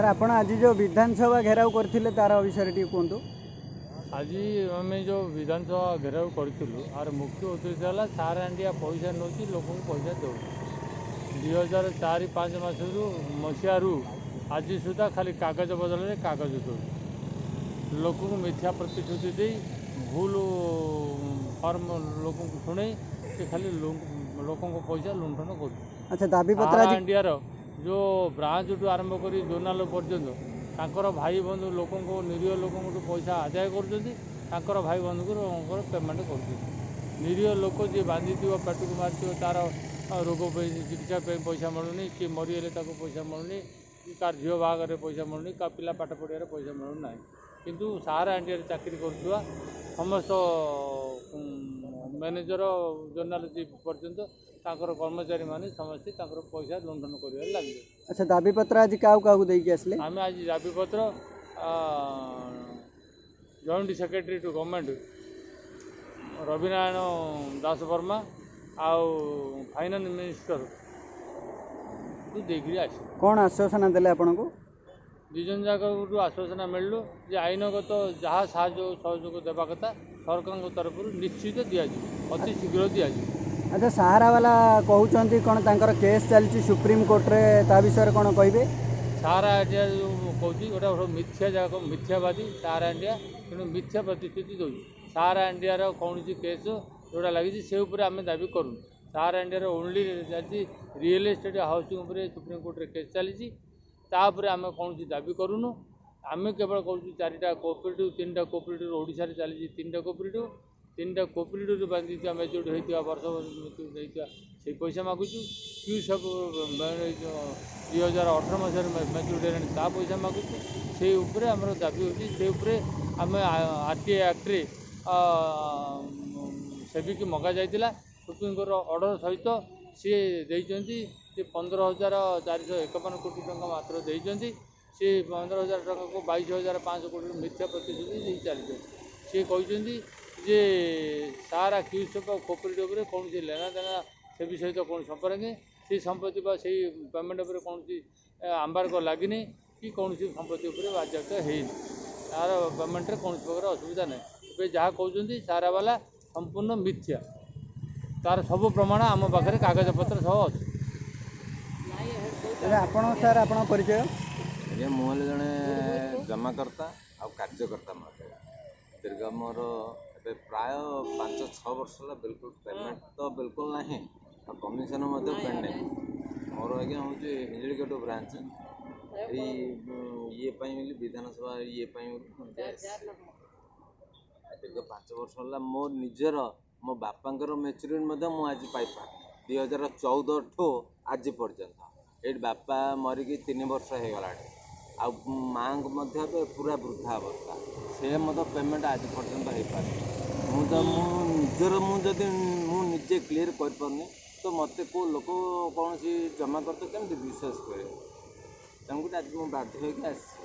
Sir, ଆପଣ ଆଜି ଯେଉଁ ବିଧାନସଭା ଘେରାଉ କରିଥିଲେ ତାର ବିଷୟରେ ଟିକେ କୁହନ୍ତୁ। ଆଜି ଆମେ ଯେଉଁ ବିଧାନସଭା ଘେରାଉ କରିଥିଲୁ, ଆର ମୁଖ୍ୟ ଉଦ୍ଦେଶ୍ୟ ହେଲା ସାହାରା ଇଣ୍ଡିଆ ପଇସା ନେଉଛି, ଲୋକଙ୍କୁ ପଇସା ଦେଉନି। 2004-5 ମାସରୁ ମସିହାରୁ ଆଜି ସୁଦ୍ଧା ଖାଲି କାଗଜ ବଦଳରେ କାଗଜ ଦେଉଛି। ଲୋକଙ୍କୁ ମିଥ୍ୟା ପ୍ରତିଶ୍ରୁତି ଦେଇ, ଭୁଲ ଫର୍ମ ଲୋକଙ୍କୁ ଶୁଣେଇ ସେ ଖାଲି ଲୋକଙ୍କ ପଇସା ଲୁଣ୍ଠନ କରୁଛି। ଆଚ୍ଛା, ଦାବିପତ୍ର ସାହାରା ଇଣ୍ଡିଆର ଯେଉଁ ବ୍ରାଞ୍ଚଠୁ ଆରମ୍ଭ କରି ଜୋନାଲ ପର୍ଯ୍ୟନ୍ତ ତାଙ୍କର ଭାଇ ବନ୍ଧୁ ଲୋକଙ୍କୁ, ନିରୀହ ଲୋକଙ୍କଠୁ ପଇସା ଆଦାୟ କରୁଛନ୍ତି, ତାଙ୍କର ଭାଇ ବନ୍ଧୁଙ୍କର ପେମେଣ୍ଟ କରୁଛନ୍ତି। ନିରୀହ ଲୋକ ଯିଏ ବାନ୍ଧିଥିବ, ପେଟକୁ ମାରିଥିବ, ତାର ରୋଗ ପାଇଁ ଚିକିତ୍ସା ପାଇଁ ପଇସା ମିଳୁନି, କିଏ ମରିଗଲେ ତାକୁ ପଇସା ମିଳୁନି, କି କାହାର ଝିଅ ବାହାଘରରେ ପଇସା ମିଳୁନି, କାହା ପିଲା ପାଠ ପଢ଼ିବାରେ ପଇସା ମିଳୁନାହିଁ। କିନ୍ତୁ ସାହାରା ଇଣ୍ଡିଆରେ ଚାକିରି କରୁଥିବା ସମସ୍ତ ମ୍ୟାନେଜର, ଜୋନାଲ ଚିଫ୍ ପର୍ଯ୍ୟନ୍ତ ତାଙ୍କର କର୍ମଚାରୀମାନେ ସମସ୍ତେ ତାଙ୍କର ପଇସା ଲୁଣ୍ଠନ କରିବାରେ ଲାଗିଛନ୍ତି। ଆଚ୍ଛା, ଦାବିପତ୍ର ଆଜି କାହାକୁ କାହାକୁ ଦେଇକି ଆସିଲେ? ଆମେ ଆଜି ଦାବିପତ୍ର joint secretary to government Rabinarayan Das Verma ଆଉ ଫାଇନାନ୍ସ ମିନିଷ୍ଟରକୁ ଦେଇକିରି ଆସିବୁ। କ'ଣ ଆଶ୍ୱାସନା ଦେଲେ ଆପଣଙ୍କୁ? ଦୁଇ ଜଣ ଯାକଠୁ ଆଶ୍ୱାସନା ମିଳିଲୁ ଯେ ଆଇନଗତ ଯାହା ସାହାଯ୍ୟ ସହଯୋଗ ଦେବା କଥା ସରକାରଙ୍କ ତରଫରୁ ନିଶ୍ଚିତ ଦିଆଯିବ, ଅତି ଶୀଘ୍ର ଦିଆଯିବ। ଆଚ୍ଛା, ସାହାରା ବାଲା କହୁଛନ୍ତି କ'ଣ ତାଙ୍କର କେସ୍ ଚାଲିଛି ସୁପ୍ରିମକୋର୍ଟରେ, ତା ବିଷୟରେ କ'ଣ କହିବେ? ସାହାରା ଇଣ୍ଡିଆ ଯେଉଁ କହୁଛି ଗୋଟେ ମିଥ୍ୟା ଯାକ, ମିଥ୍ୟାବାଦୀ ସାହାରା ଇଣ୍ଡିଆ, ତେଣୁ ମିଥ୍ୟା ପ୍ରତିଶ୍ରୁତି ଦେଉଛି। ସାହାରା ଇଣ୍ଡିଆର କୌଣସି କେସ୍ ଯେଉଁଟା ଲାଗିଛି ସେ ଉପରେ ଆମେ ଦାବି କରୁନୁ। ସାହାରା ଇଣ୍ଡିଆର ଓନ୍ଲି ଚାଲିଛି ରିଏଲ୍ ଏଷ୍ଟେଟ୍ ହାଉସିଂ ଉପରେ ସୁପ୍ରିମକୋର୍ଟରେ କେସ୍ ଚାଲିଛି, ତା ଉପରେ ଆମେ କୌଣସି ଦାବି କରୁନୁ। ଆମେ କେବଳ କହୁଛୁ 4ଟା କୋଅପରେଟିଭ୍, 3ଟା କୋଅପରେଟିଭ୍ ଓଡ଼ିଶାରେ ଚାଲିଛି, 3ଟା କୋଅପରେଟିଭ୍, 3ଟା କୋଅପରେଟିଭ୍ରୁ ବାନ୍ଧିଥିବା ମେଚୁରିଟି ହୋଇଥିବା ବର୍ଷ ମେଚୁରିଟି ହେଇଥିବା ସେଇ ପଇସା ମାଗୁଛୁ। କ୍ୟୁ ସବୁ 2018 ମସିହାରେ ମେଚୁରିଟି ହେଲାଣି, ତା ପଇସା ମାଗୁଛୁ। ସେଇ ଉପରେ ଆମର ଦାବି ହେଉଛି। ସେଇ ଉପରେ ଆମେ ଆର୍ ଟି I ଆକ୍ଟରେ ସେବିକି ମଗାଯାଇଥିଲା। ସୁପ୍ରିମକୋର୍ଟର ଅର୍ଡ଼ର ସହିତ ସିଏ ଦେଇଛନ୍ତି ଯେ 15,451 କୋଟି ଟଙ୍କା ମାତ୍ର ଦେଇଛନ୍ତି। ସେ 15,000 ଟଙ୍କାକୁ 22,500 କୋଟି ମିଥ୍ୟା ପ୍ରତିଶ୍ରୁତି ଦେଇ ଚାଲିଛନ୍ତି। ସିଏ କହିଛନ୍ତି ଯେ ସାରା କ୍ୟୁସେପ୍ ଆଉ କୋଅପରେଟିଭ୍ ଉପରେ କୌଣସି ଲେନା ଦେନା ସେବି ସହିତ କୌଣସି ସମ୍ପର୍କ ନାହିଁ, ସେଇ ସମ୍ପତ୍ତି ବା ସେଇ ପେମେଣ୍ଟ ଉପରେ କୌଣସି ଆମ୍ବାର୍ଗ ଲାଗିନି କି କୌଣସି ସମ୍ପତ୍ତି ଉପରେ ବାଜ୍ୟାପ୍ତ ହେଇନି, ତାର ପେମେଣ୍ଟରେ କୌଣସି ପ୍ରକାର ଅସୁବିଧା ନାହିଁ। ଏବେ ଯାହା କହୁଛନ୍ତି ସାହାରାବାଲା ସମ୍ପୂର୍ଣ୍ଣ ମିଥ୍ୟା, ତାର ସବୁ ପ୍ରମାଣ ଆମ ପାଖରେ କାଗଜପତ୍ର ସହ ଅଛି। ଆପଣ ସାର୍, ଆପଣଙ୍କ ପରିଚୟ? ଆଜ୍ଞା, ମୁଁ ହେଲି ଜଣେ ଜମାକର୍ତ୍ତା ଆଉ କାର୍ଯ୍ୟକର୍ତ୍ତା ମଧ୍ୟ। ଦୀର୍ଘ ମୋର ଏବେ ପ୍ରାୟ 5-6 ବର୍ଷ ହେଲା ବିଲକୁଲ ପେମେଣ୍ଟ ତ ବିଲକୁଲ ନାହିଁ, ଆଉ କମିଶନ ମଧ୍ୟ ପେଣ୍ଡିଂ। ମୋର ଆଜ୍ଞା ହେଉଛି ହିଞ୍ଜିଳିକାଟୁ ବ୍ରାଞ୍ଚ। ଏଇ ଇଏ ପାଇଁ ବୋଲି, ବିଧାନସଭା ଇଏ ପାଇଁ ବୋଲି ଦୀର୍ଘ 5 ବର୍ଷ ହେଲା ମୋ ନିଜର, ମୋ ବାପାଙ୍କର ମେଚୁରିଟି ମଧ୍ୟ ମୁଁ ଆଜି ପାଇପାରୁନି 2014ଠୁ ଆଜି ପର୍ଯ୍ୟନ୍ତ। ଏଇଠି ବାପା ମରିକି 3 ବର୍ଷ ହେଇଗଲାଣି, ଆଉ ମାଆଙ୍କୁ ମଧ୍ୟ ଏବେ ପୁରା ବୃଦ୍ଧା ଅବସ୍ଥା, ସେ ମଧ୍ୟ ପେମେଣ୍ଟ ଆଜି ପର୍ଯ୍ୟନ୍ତ ହେଇପାରୁନି। ମୁଁ ତ ମୁଁ ନିଜର ମୁଁ ଯଦି ମୁଁ ନିଜେ କ୍ଲିୟର କରିପାରୁନି ତ ମୋତେ କେଉଁ ଲୋକ କୌଣସି ଜମା କରିତେ କେମିତି ବିଶ୍ୱାସ କରିବେ? ତେଣୁକରି ଆଜି ମୁଁ ବାଧ୍ୟ ହୋଇକି ଆସିଛି।